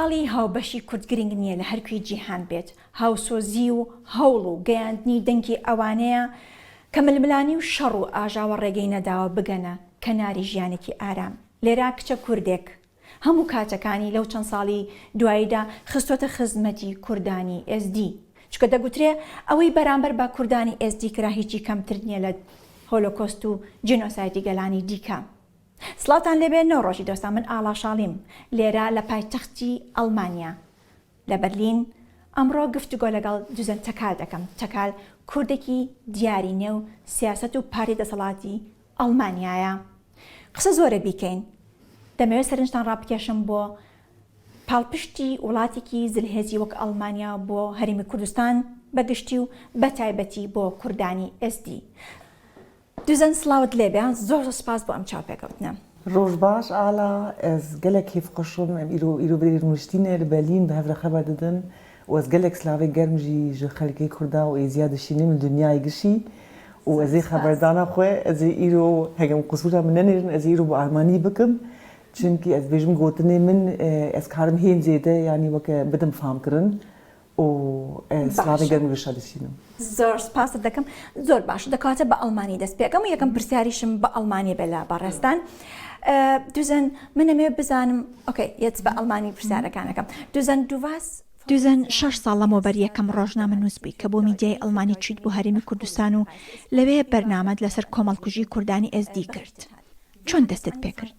خاڵی هاوبەشی کورد گرنگ نییە لە هەرکوێی جیهان بێت، هاوسۆزی و هەوڵ و گەیاندنی دەنگی ئەوانەیە کە ململانی و شەڕ و ئاژاوە ڕێگەی نەداوە بگەنە کەناری ژیانێکی ئارام. لێرە کچە کوردێک هەموو کاتەکانی لەو چەند ساڵی دواییدا خستۆتە خزمەتی کوردانی ئێزدی. چونکە دەگوترێ ئەوەی بەرامبەر بە کوردانی ئێزدی کرا هیچی کەمتر نییە لە هۆلۆکۆست و جینۆسایدی گەلانی دیکە. سڵاوتان لێبێ نەوڕۆژی دۆستان من ئاڵا شاڵیم لێرە لە پایتەختی ئەڵمانیا لە بەرلین ئەمڕۆ گفتوگۆ لەگەڵ دوزەن تەکال دەکەم تەکال کوردێکی دیاری نێو سیاسەت و پارتی دەسەڵاتی ئەڵمانیایە قسە زۆرە بیکەین دەمەوێت سەرنجتان ڕابکێشم بۆ پاڵپشتی وڵاتێکی زلهێزی وەک ئەڵمانیا بۆ هەرێمی کوردستان بەگشتی و بەتایبەتی بۆ کوردانی ئێزدی دوزەن سڵاوت لێبێ زۆر زۆر سپاس بۆ ئەم چاوپێکەوتنە. ڕۆژ باش ئالا ez gelek kêfxweş im em îro îro virê rûniştîne li Berlîn bi hev re xeber didin û ez gelek silavê germ jî ji xelkê Kurda û Êziya dişînim li dinyayê gişî û ez ê xeberdana xwe ez ê îro hegem qusûra min nenêrin ez ê îro bi almanî bikim çimkî ez bêjim gotinê min ez karim hên zêde yanî weke bidim famkirin و سڵاوی گەرم و گەشە دەشینم. زۆر سپاست دەکەم زۆر باش دەکاتە بە ئەڵمانی دەست پێکەم و یەکەم پرسیاریشم بە ئەڵمانی بێ لە بەڕێزتان دوزەن من ئەمەوێ بزانم okay jetzt بە ئەڵمانی پرسیارەکانەکەم دوزەن du warst دوزەن شەش ساڵ لەمەوبەر یەکەم ڕۆژنامەنووس بووی کە بۆ میدیای ئەڵمانی چوویت بۆ هەرێمی کوردستان و لەوێ بەرنامەت لەسەر کۆمەڵکوژی کوردانی ئێزدی کرد چۆن دەستت پێکرد؟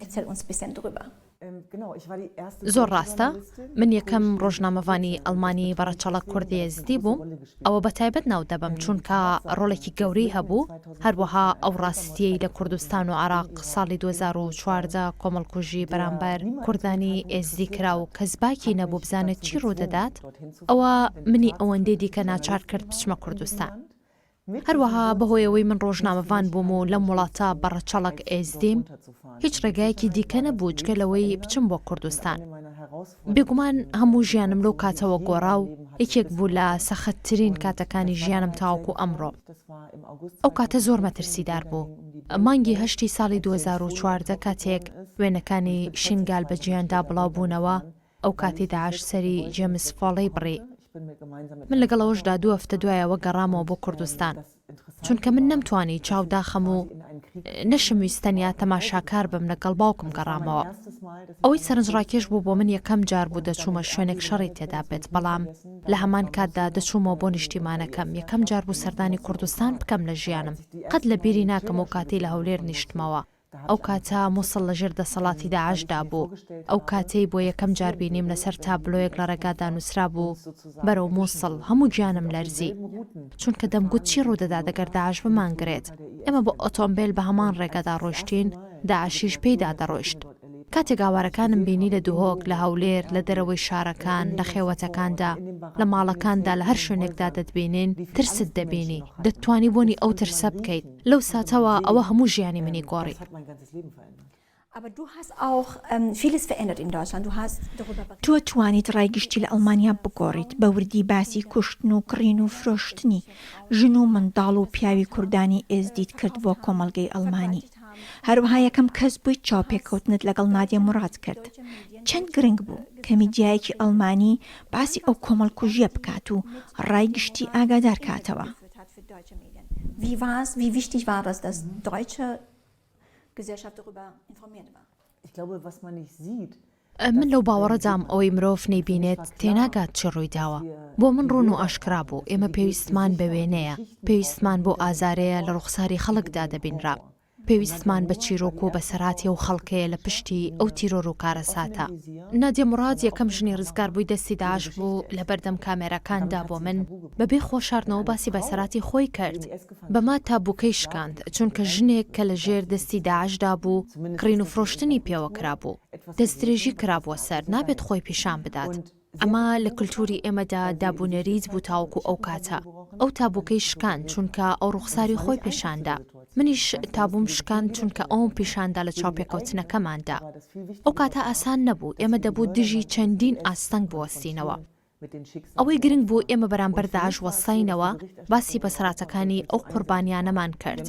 زۆر ڕاستە، من یەکەم ڕۆژنامەڤانی ئەڵمانی بە ڕەچەڵەک کوردی ئێزدی بووم، ئەوە بە تایبەت ناو دەبەم چونکە ڕۆڵێکی گەورەی هەبوو، هەروەها ئەو ڕاستییەی لە کوردستان و عێراق ساڵی 2014 کۆمەڵکوژی بەرامبەر کوردانی ئێزدی کرا و کەس باکی نەبوو بزانێت چی ڕوودەدات، ئەوە منی ئەوەندەی دیکە ناچار کرد بچمە کوردستان. هەروەها بەهۆی ئەوەی من ڕۆژنامەڤان بووم و لەم وڵاتە بە ڕەچەڵەک ئێزدیم، هیچ ڕێگایەکی دیکە نەبوو جگە لەوەی بچم بۆ کوردستان. بێگومان هەموو ژیانم لەو کاتەوە گۆڕا و یەکێک بوو لە سەختترین کاتەکانی ژیانم تاوەکو ئەمڕۆ. ئەو کاتە زۆر مەترسیدار بوو. مانگی هەشتی ساڵی 2014 کاتێک وێنەکانی شنگال بە جیهاندا بڵاوبوونەوە، ئەو کاتەی داعش سەری جێمس فۆڵەی بڕی. من لەگەڵ ئەوەشدا دوو هەفتە دوای ئەوە گەڕامەوە بۆ کوردستان. چونکە من نەمتوانی چاو داخەم و نەشم ویست تەنیا تەماشاکار بم لەگەڵ باوکم گەڕامەوە. ئەوەی سەرنجڕاکێش بوو بۆ من یەکەم جار بوو دەچوومە شوێنێک شەڕی تێدا بێت بەڵام لە هەمان کاتدا دەچوومەوە بۆ نیشتیمانەکەم یەکەم جار بوو سەردانی کوردستان بکەم لە ژیانم قەت لە بیری ناکەم ئەو کاتەی لە هەولێر نیشتمەوە ئەو کاتە موسڵ لە ژێر دەسەڵاتی داعشدا بوو، ئەو کاتەی بۆ یەکەم جار بینیم لەسەر تابلۆیەک لە ڕێگادا نووسرابوو بەرەو موسڵ، هەموو گیانم لەرزی. چونکە دەمگوت چی ڕوودەدات ئەگەر داعش بمانگرێت؟ ئێمە بە ئۆتۆمبێل بە هەمان ڕێگادا ڕۆیشتین، داعشیش پێیدا دەڕۆیشت. کاتێک ئاوارەکانم بینی لە دهۆک، لە هەولێر، لە دەرەوەی شارەکان، لە خێوەتەکاندا، لە ماڵەکاندا، لە هەر شوێنێکدا دەتبینین، ترست دەبینی، دەتتوانی بۆنی ئەو ترسە بکەیت. لەو ساتەوە ئەوە هەموو ژیانی منی گۆڕی. تۆ توانیت ڕای گشتی لە ئەڵمانیا بگۆڕیت، بە وردی باسی کوشتن و کڕین و فرۆشتنی ژن و منداڵ و پیاوی کوردانی ئێزدیت کرد بۆ کۆمەڵگەی ئەڵمانی. هەروەها یەکەم کەس بوویت چاوپێکەوتنت لەگەڵ نادیە موراد کرد. چەند گرنگ بوو کە میدیایەکی ئەڵمانی باسی ئەو کۆمەڵکوژییە بکات و ڕای گشتی ئاگادار کاتەوە؟ Wie war es, wie wichtig war das, dass deutsche Gesellschaft darüber informiert war? من لەو باوەڕەدام ئەوەی مرۆڤ نەیبینێت تێناگات چی ڕوویداوە. بۆ من ڕوون و ئاشکرا بوو، ئێمە پێویستمان بە وێنەیە، پێویستمان بەو ئازارەیە لە ڕوخساری خەڵکدا دەبینرا. پێویستمان بە چیرۆک و بەسەرهاتی ئەو خەڵکەیە لە پشتی ئەو تیرۆر و کارەساتە. نادیە موڕاد یەکەم ژنی ڕزگاربووی دەستی داعش بوو لەبەردەم کامێراکاندا بۆ من بەبێ خۆشاردنەوە باسی بەسەرهاتی خۆی کرد، بەمە تابووکەی شکاند، چونکە ژنێک کە لەژێر دەستی داعشدا بوو کڕین و فرۆشتنی پێوە کرابوو، دەستدرێژی کرابووە سەر، نابێت خۆی پیشان بدات. ئەمە لە کلتوری ئێمەدا دابونەریت بوو تاوەکو ئەو کاتە. ئەو تابووکەی شکاند چونکە ئەو ڕوخساری خۆی پێشاندا. منیش تابووم شکاند چونکە ئەوم پیشاندا لە چاوپێکەوتنەکەماندا. ئەو کاتە ئاسان نەبوو، ئێمە دەبوو دژی چەندین ئاستەنگ بوەستینەوە. ئەوەی گرنگ بوو ئێمە بەرامبەر داعش وەستاینەوە، باسی بەسەرهاتەکانی ئەو قوربانیانەمان کرد.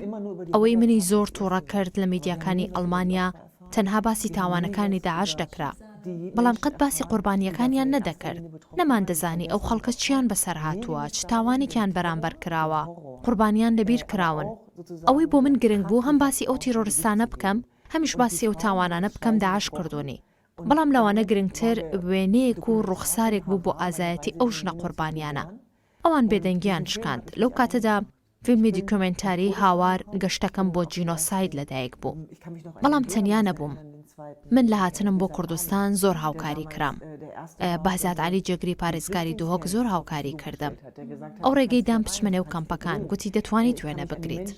ئەوەی منی زۆر توڕە کرد لە میدیاکانی ئەڵمانیا تەنها باسی تاوانەکانی داعش دەکرا. بەڵام قەت باسی قوربانییەکانیان نەدەکرد. نەماندەزانی ئەو خەڵکە چیان بەسەر هاتووە، چ تاوانێکیان بەرامبەر کراوە، قوربانیان لەبیر کراون. ئەوەی بۆ من گرنگ بوو هەم باسی ئەو تیرۆرستانە بکەم، هەمیش باسی ئەو تاوانانە بکەم داعش کردوونی. بەڵام لەوانە گرنگتر وێنەیەک و ڕووخسارێک بوو بۆ ئازایەتی ئەو ژنە قوربانیانە. ئەوان بێدەنگیان شکاند. لەو کاتەدا فیلمی دیکۆمێنتاری هاوار گەشتەکەم بۆ جینۆساید لەدایک بوو. بەڵام تەنیا نەبووم. من لە هاتنم بۆ کوردستان زۆر هاوکاری کرام. بەهزاد عەلی جێگری پارێزگاری دهۆک زۆر هاوکاری کردم. ئەو ڕێگەی دام بچمە نێو کەمپەکان، گوتی دەتوانیت وێنە بگریت.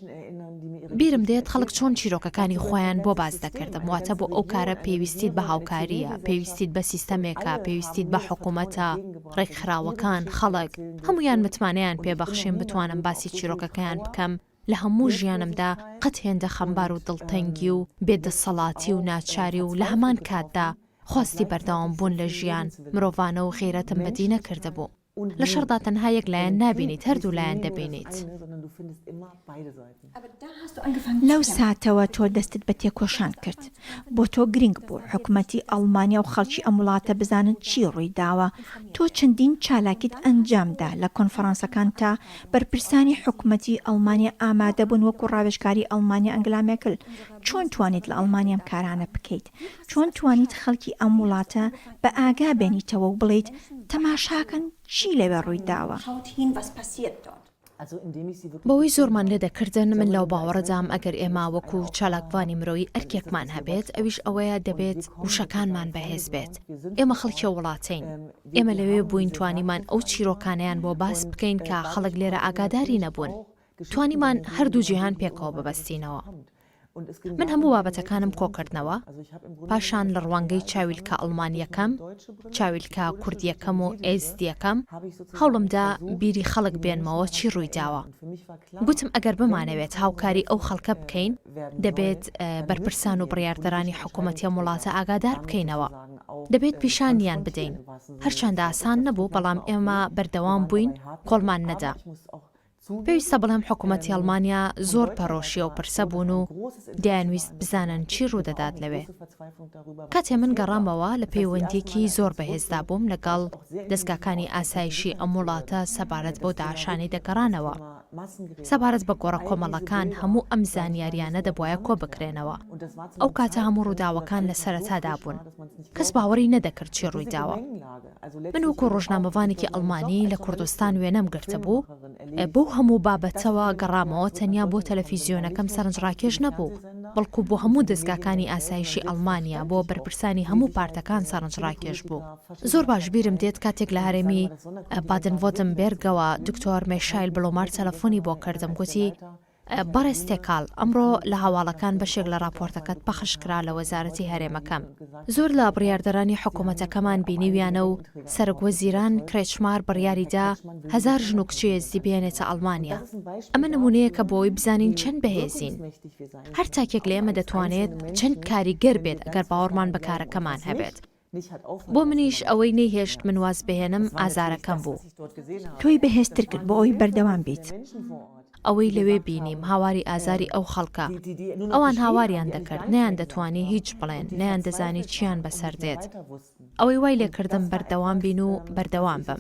بیرم دێت خەڵک چۆن چیرۆکەکانی خۆیان بۆ باس دەکردم، واتە بۆ ئەو کارە پێویستیت بە هاوکارییە، پێویستیت بە سیستەمێکە، پێویستیت بە حکومەتە، ڕێکخراوەکان، خەڵک، هەموویان متمانەیان پێ بەخشیم بتوانم باسی چیرۆکەکەیان بکەم، لە هەموو ژیانمدا قەت هێندە خەمبار و دڵتەنگی و بێ دەسەڵاتی و ناچاری و لە هەمان کاتدا خواستی بەردەوام بوون لە ژیان، مرۆڤانە و غیرەتم بەدی نەکردبوو. لە شەڕدا تەنها یەک لایەن نابینیت هەردوو لایەن دەبینیت. لەو ساتەوە تۆ دەستت بە تێکۆشان کرد. بۆ تۆ گرنگ بوو حکومەتی ئەڵمانیا و خەڵکی ئەم وڵاتە بزانن چی ڕووی داوە. تۆ چەندین چالاکیت ئەنجام دا لە کۆنفرانسەکان تا بەرپرسانی حکومەتی ئەڵمانیا ئامادە بوون وەکو ڕاوێژکاری ئەڵمانیا ئەنگلا مێرکل. چۆن توانیت لە ئەڵمانیا ئەم کارانە بکەیت؟ چۆن توانیت خەڵکی ئەم وڵاتە بە ئاگا بێنیتەوە و بڵێیت تەماشاکەن چی لەوێ ڕووی داوە؟ بەوەی زۆرمان لێ دەکردن، من لەو باوەڕەدام ئەگەر ئێمە وەکو چالاکڤانی مرۆیی ئەرکێکمان هەبێت، ئەویش ئەوەیە دەبێت وشەکانمان بەهێز بێت. ئێمە خەڵکی ئەو وڵاتەین. ئێمە لەوێ بووین توانیمان ئەو چیرۆکانەیان بۆ باس بکەین کە خەڵک لێرە ئاگاداری نەبوون. توانیمان هەردوو جیهان پێکەوە ببەستینەوە. من هەموو بابەتەکانم کۆکردنەوە، پاشان لە ڕوانگەی چاویلکە ئەڵمانییەکەم، چاویلکە کوردییەکەم و ئێزدییەکەم، هەوڵمدا بیری خەڵک بێنمەوە چی ڕوویداوە. گوتم ئەگەر بمانەوێت هاوکاری ئەو خەڵکە بکەین، دەبێت بەرپرسان و بڕیاردەرانی حکومەتی ئەم وڵاتە ئاگادار بکەینەوە. دەبێت پیشانیان بدەین. هەرچەندە ئاسان نەبوو، بەڵام ئێمە بەردەوام بووین، کۆڵمان نەدا. پێویستە بڵێم حکومەتی ئەڵمانیا زۆر پەرۆشی ئەو پرسە بوون و دەیانویست بزانن چی ڕوودەدات لەوێ. کاتێ من گەڕامەوە لە پەیوەندییەکی زۆر بەهێزدا بووم لەگەڵ دەزگاکانی ئاسایشی ئەم وڵاتە سەبارەت بەو داعشانەی دەگەڕانەوە. سەبارەت بە گۆڕە کۆمەڵەکان هەموو ئەم زانیارییانە دەبوایە کۆبکرێنەوە. ئەو کاتە هەموو ڕووداوەکان لە سەرەتادا بوون. کەس باوەڕی نەدەکرد چی ڕوویداوە. من وەکو ڕۆژنامەڤانێکی ئەڵمانی لە کوردستان وێنەم گرتبوو، بەو هەموو بابەتەوە گەڕامەوە تەنیا بۆ تەلەفیزیۆنەکەم سەرنجڕاکێش نەبوو، بەڵکو بۆ هەموو دەزگاکانی ئاسایشی ئەڵمانیا، بۆ بەرپرسانی هەموو پارتەکان سەرنجڕاکێش بوو. زۆر باش بیرم دێت کاتێک لە هەرێمی بادن-ڤۆتنبێرگەوە دکتۆر مێشایل بلۆمار تەلەفۆنی بۆ کردم، گوتی، بەڕێز تێکاڵ، ئەمڕۆ لە هەواڵەکان بەشێک لە ڕاپۆرتەکەت پەخش کرا لە وەزارەتی هەرێمەکەم. زۆر لە بڕیاردەرانی حکومەتەکەمان بینیویانە و سەرۆک وەزیران کرێچمار بڕیاری دا هەزار ژن و کچی ئێزدی بهێنێتە ئەڵمانیا. ئەمە نموونەیەکە بۆ ئەوەی بزانین چەند بەهێزین. هەر تاکێک لە ئێمە دەتوانێت چەند کاریگەر بێت ئەگەر باوەڕمان بە کارەکەمان هەبێت. بۆ منیش ئەوەی نەیهێشت من واز بهێنم ئازارەکەم بوو. تۆی بەهێزتر کرد بۆ ئەوەی بەردەوام بیت. ئەوەی لەوێ بینیم، هاواری ئازاری ئەو خەڵکە. ئەوان هاواریان دەکرد، نەیاندەتوانی هیچ بڵێن، نەیاندەزانی چییان بەسەر دێت. ئەوەی وای لێکردم بەردەوام بین و بەردەوام بم.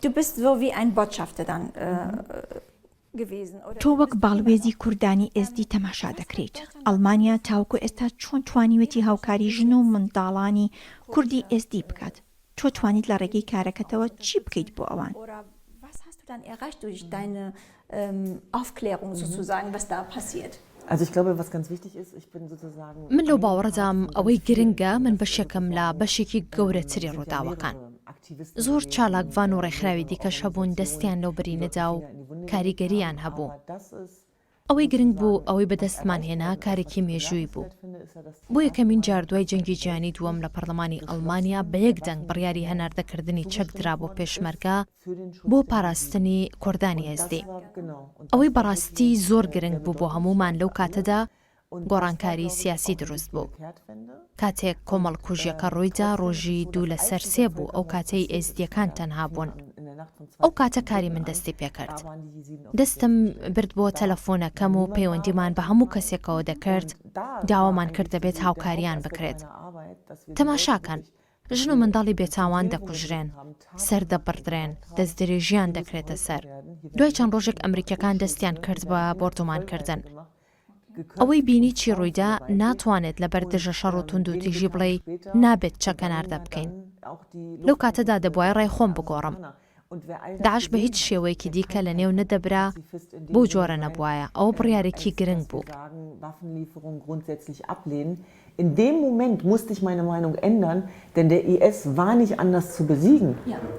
Du bist so wie ein Botschafter dann تۆ وەک باڵوێزی کوردانی ئێزدی تەماشا دەکرێیت، ئەڵمانیا تاوەکو ئێستا چۆن توانیوێتی هاوکاری ژن و منداڵانی کوردی ئێزدی بکات؟ تۆ توانیت لە ڕێگەی کارەکەتەوە چی بکەیت بۆ ئەوان؟ من لەو باوەڕەدام ئەوەی گرنگە من بەشێکم لە بەشێکی گەورەتری ڕووداوەکان. زۆر چالاکڤان و ڕێکخراوی دیکەش هەبوون دەستیان لەو برینە دا و کاریگەرییان هەبوو. ئەوەی گرنگ بوو، ئەوەی بەدەستمان هێنا کارێکی مێژووی بوو. بۆ یەکەمین جار دوای جەنگی جیهانی دووەم لە پەرلەمانی ئەڵمانیا بە یەک دەنگ بڕیاری هەناردەکردنی چەک درا بۆ پێشمەرگە بۆ پاراستنی کوردانی ئێزدی. ئەوەی بەڕاستی زۆر گرنگ بوو بۆ هەموومان لەو کاتەدا گۆڕانکاری سیاسی دروست بوو. کاتێک کۆمەڵکوژیەکە ڕوویدا ڕۆژی دوو لەسەر سێ بوو ئەو کاتەی ئێزدیەکان تەنها بوون. ئەو کاتە کاری من دەستی پێکرد. دەستم برد بۆ تەلەفۆنەکەم و پەیوەندیمان بە هەموو کەسێکەوە دەکرد، داوامان کرد دەبێت هاوکارییان بکرێت. تەماشاکەن، ژن و منداڵی بێتاوان دەکوژرێن، سەر دەبڕدرێن، دەستدرێژییان دەکرێتە سەر. دوای چەند ڕۆژێک ئەمریکییەکان دەستیان کرد بە بۆردومانکردن. ئەوەی بینی چی ڕوویدا، ناتوانێت لەبەر دژە شەڕ و توندوتیژی بڵێی نابێت چەک هەناردە بکەین. لەو کاتەدا دەبوایە ڕای خۆم بگۆڕم. داعش بە هیچ شێوەیەکی دیکە لەنێو نەدەبرا بەو جۆرە نەبوایە، ئەوە بڕیارێکی گرنگ بوو. In dem Moment musste ich meine Meinung ändern, denn der IS war nicht anders zu besiegen,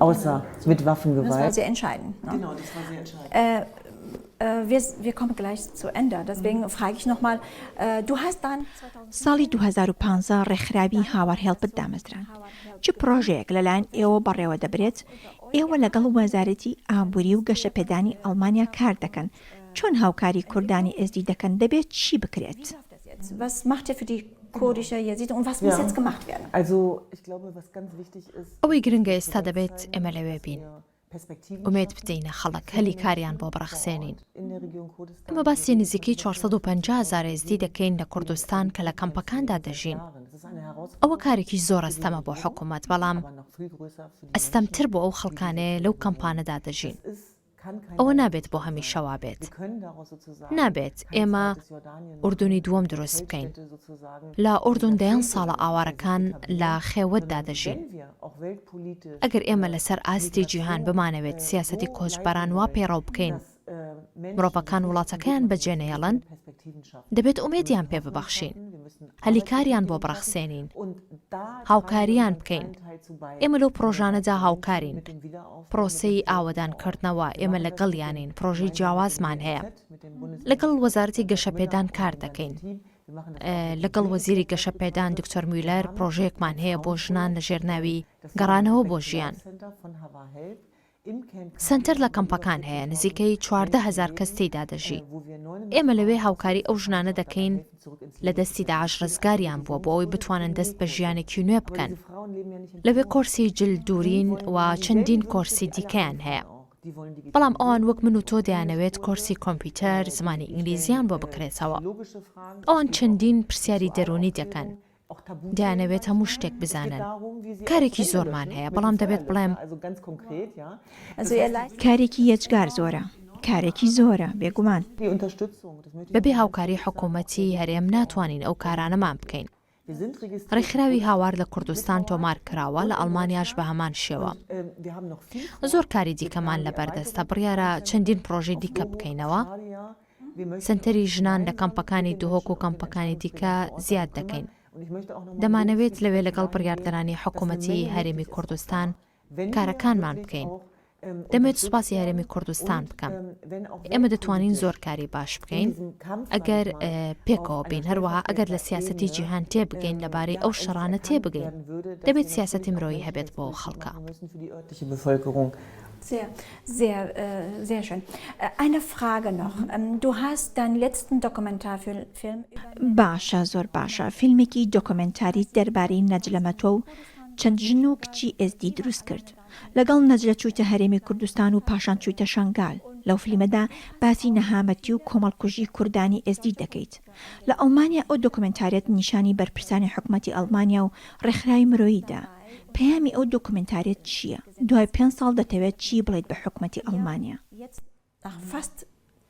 außer mit Waffengewalt. Das war sehr entscheidend. Ne? Genau, das war sehr entscheidend. Äh, wir, wir kommen gleich zu Ende, deswegen frage ich nochmal, äh, du hast dann ساڵی 2015 ڕێکخراوی هاوار هێڵپت دامەزراند. چ پڕۆژەیەک لەلایەن ئێوە بەڕێوە دەبرێت؟ ئێوە لەگەڵ وەزارەتی ئابووری و گەشەپێدانی ئەڵمانیا کار دەکەن، چۆن هاوکاری کوردانی ئێزدی دەکەن، دەبێت چی بکرێت؟ ئەوەی گرنگە ئێستا دەبێت ئێمە لەوێ بین، ئومێد بدەینە خەڵک، هەلی کاریان بۆ بڕەخسێنین. ئێمە باسی نزیکەی 450 هەزار ئێزدی دەکەین لە کوردستان کە لە کەمپەکاندا دەژین. ئەوە کارێکی زۆر ئەستەمە بۆ حکومەت، بەڵام ئەستەمتر بۆ ئەو خەڵکانەیە لەو کەمپانەدا دەژین. ئەوە نابێت بۆ هەمیشە وابێت. نابێت ئێمە ئوردونی دووەم دروست بکەین. لە ئوردون دەیان ساڵە ئاوارەکان لە خێوەتدا دەژین. ئەگەر ئێمە لەسەر ئاستی جیهان بمانەوێت سیاسەتی کۆچبەران وا پەیڕەو بکەین مرۆڤەکان وڵاتەکەیان بەجێنەهێڵن، دەبێت ئومێدیان پێ ببەخشین، هەلی کاریان بۆ بڕەخسێنین، هاوکارییان بکەین. ئێمە لەو پڕۆژانەدا هاوکارین. پڕۆسەی ئاوەدانکردنەوە، ئێمە لەگەڵیانین، پڕۆژەی جیاوازمان هەیە. لەگەڵ وەزارەتی گەشەپێدان کار دەکەین. لەگەڵ وەزیری گەشەپێدان دکتۆر میولەر پڕۆژەیەکمان هەیە بۆ ژنان لەژێر ناوی گەڕانەوە بۆ ژیان. سەنتەر لە کەمپەکان هەیە، نزیکەی 14 هەزار کەس تێیدا دەژی. ئێمە لەوێ هاوکاری ئەو ژنانە دەکەین لە دەستی داعش ڕزگاریان بووە بۆ ئەوەی بتوانن دەست بە ژیانێکی نوێ بکەن. لەوێ کۆرسی جل دوورین و چەندین کۆرسی دیکەیان هەیە. بەڵام ئەوان وەک من و تۆ دەیانەوێت کۆرسی کۆمپیوتەر، زمانی ئینگلیزیان بۆ بکرێتەوە. ئەوان چەندین پرسیاری دەروونی دەکەن. دەیانەوێت هەموو شتێک بزانن. کارێکی زۆرمان هەیە، بەڵام دەبێت بڵێم. کارێکی یەجگار زۆرە. کارێکی زۆرە، بێگومان. بەبێ هاوکاری حکوومەتی هەرێم ناتوانین ئەو کارانەمان بکەین. ڕێکخراوی هاوار لە کوردستان تۆمار کراوە، لە ئەڵمانیاش بە هەمان شێوە. زۆر کاری دیکەمان لەبەردەستە، بڕیارە چەندین پڕۆژەی دیکە بکەینەوە. سەنتەری ژنان لە کەمپەکانی دهۆک و کەمپەکانی دیکە زیاد دەکەین. دەمانەوێت لەوێ لەگەڵ بڕیاردەرانی حکوومەتی هەرێمی کوردستان کارەکانمان بکەین. دەمەوێت سوپاسی هەرێمی کوردستان بکەم. ئێمە دەتوانین زۆر کاری باش بکەین ئەگەر پێکەوە بین، هەروەها ئەگەر لە سیاسەتی جیهان تێبگەین، لەبارەی ئەو شەڕانە تێبگەین. دەبێت سیاسەتی مرۆیی هەبێت بۆ ئەو خەڵکە. Sehr, sehr, sehr schön. Eine Frage noch. Du hast deinen letzten Dokumentarfilm باشە زۆر باشە فیلمێکی دۆکۆمێنتاریت دەربارەی نەجلە مەتۆ و چەند ژن و کچی ئێزدی دروست کرد. لەگەڵ نەجلە چوویتە هەرێمی کوردستان و پاشان چوویتە شەنگال. لەو فلیمەدا باسی نەهامەتی و کۆمەڵکوژی کوردانی ئێزدی دەکەیت. لە ئەڵمانیا ئەو دۆکۆمێنتاریەت نیشانی بەرپرسانی حکومەتی ئەڵمانیا و ڕێکخراوی مرۆیی دا. پەیامی ئەو دۆکومێنتاریەت چییە؟ دوای پێنج ساڵ دەتەوێت چی بڵێیت بە حکومەتی ئەڵمانیا؟ Nach fast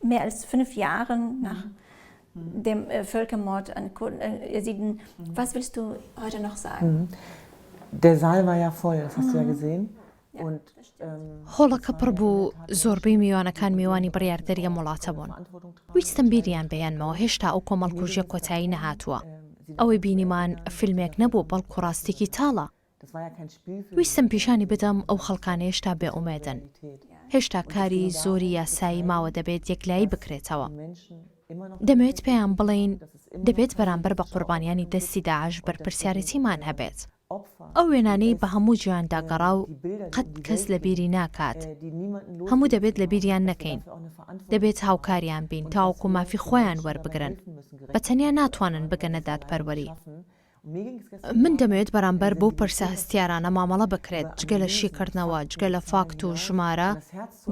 mehr als fünf Jahren nach dem Völkermord an Jesiden, was willst du heute noch sagen? Der Saal war ja voll, das hast du ja gesehen. Und هۆڵەکە پڕ بوو، زۆربەی میوانەکان میوانی بڕیاردەری ئەم وڵاتە بوون. ویستم بیریان بهێنمەوە هێشتا ئەو کۆمەڵکوژیە کۆتایی نەهاتووە. ئەوەی بینیمان فیلمێک نەبوو، بەڵکو ڕاستیکی تاڵە. ویستم پیشانی بدەم ئەو خەڵکانە هێشتا بێ ئومێدن. هێشتا کاری زۆری یاسایی ماوە دەبێت یەکلایی بکرێتەوە. دەمەوێت پێیان بڵێین دەبێت بەرامبەر بە قوربانیانی دەستی داعش بەرپرسیارێتیمان هەبێت. ئەو وێنانەی بە هەموو جیهاندا گەڕا و قەت کەس لە بیری ناکات. هەموو دەبێت لە بیریان نەکەین. دەبێت هاوکاریان بین تاوەکو مافی خۆیان وەربگرن. بە تەنیا ناتوانن بگەنە دادپەروەری. من دەمەوێت بەرامبەر بەو پرسە هەستیارانە مامەڵە بکرێت، جگە لە شیکردنەوە، جگە لە فاکت و ژمارە،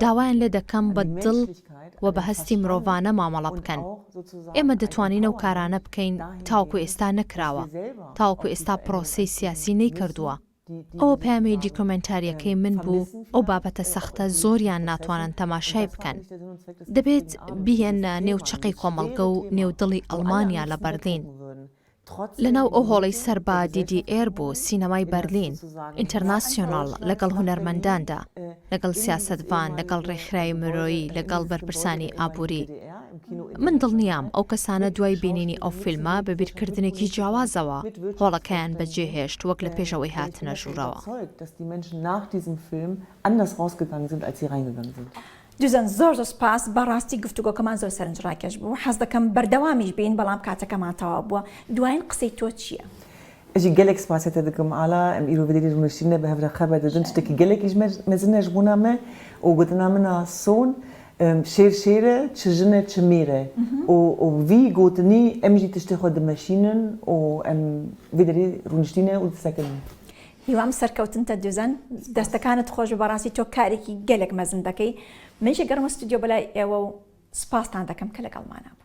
داوایان لێ دەکەم بە دڵ و بە هەستی مرۆڤانە مامەڵە بکەن. ئێمە دەتوانین ئەو کارانە بکەین تاوەکو ئێستا نەکراوە، تاوەکو ئێستا پرۆسەی سیاسی نەیکردووە. ئەوە پەیامی دیکۆمێنتارییەکەی من بوو، ئەو بابەتە سەختە زۆریان ناتوانن تەماشای بکەن. دەبێت بیهێننە نێو چەقی کۆمەڵگە و نێو دڵی ئەڵمانیا لە بەرلین. لەناو ئەو هۆڵەی سەر بە DDR بوو، سینەمای بەرلین، ئینتەرناسیۆناڵ، لەگەڵ هونەرمەنداندا، لەگەڵ سیاسەتڤان، لەگەڵ رێکخراوی مرۆیی، لەگەڵ بەرپرسانی ئابووری. من دڵنیام ئەو کەسانە دوای بینینی ئەو فیلمە بە بیرکردنێکی جیاوازەوە هۆڵەکەیان بەجێهێشت وەک لە پێش ئەوەی هاتنە ژوورەوە. دوزەن زۆر زۆر سپاس بەڕاستی گفتوگۆکەمان زۆر سەرنجڕاکێش بوو حەز دەکەم بەردەوامیش بین بەڵام کاتەکەمان تەواو بووە دواین قسەی تۆ چییە؟ Ez jî gelek spasê te dikim Ala, em îro vê derê rûniştîne bi hev re xeber didin tiştekî gelekî ji me mezin e ji bona me û gotina min a son şêr şêr e çi jin e çi mêr e û û vî gotinî em jî tiştê xwe dimeşînin û em vê derê rûniştîne û disekinin. هیوام سەرکەوتنتە دوزەن دەستەکانت خۆش بێ بەڕاستی تۆ کارێکی گەلێک مەزن دەکەی منیش ئەگەڕمە ستودیۆ بەلای ئێوە و سوپاستان دەکەم کە لەگەڵمانا بوون.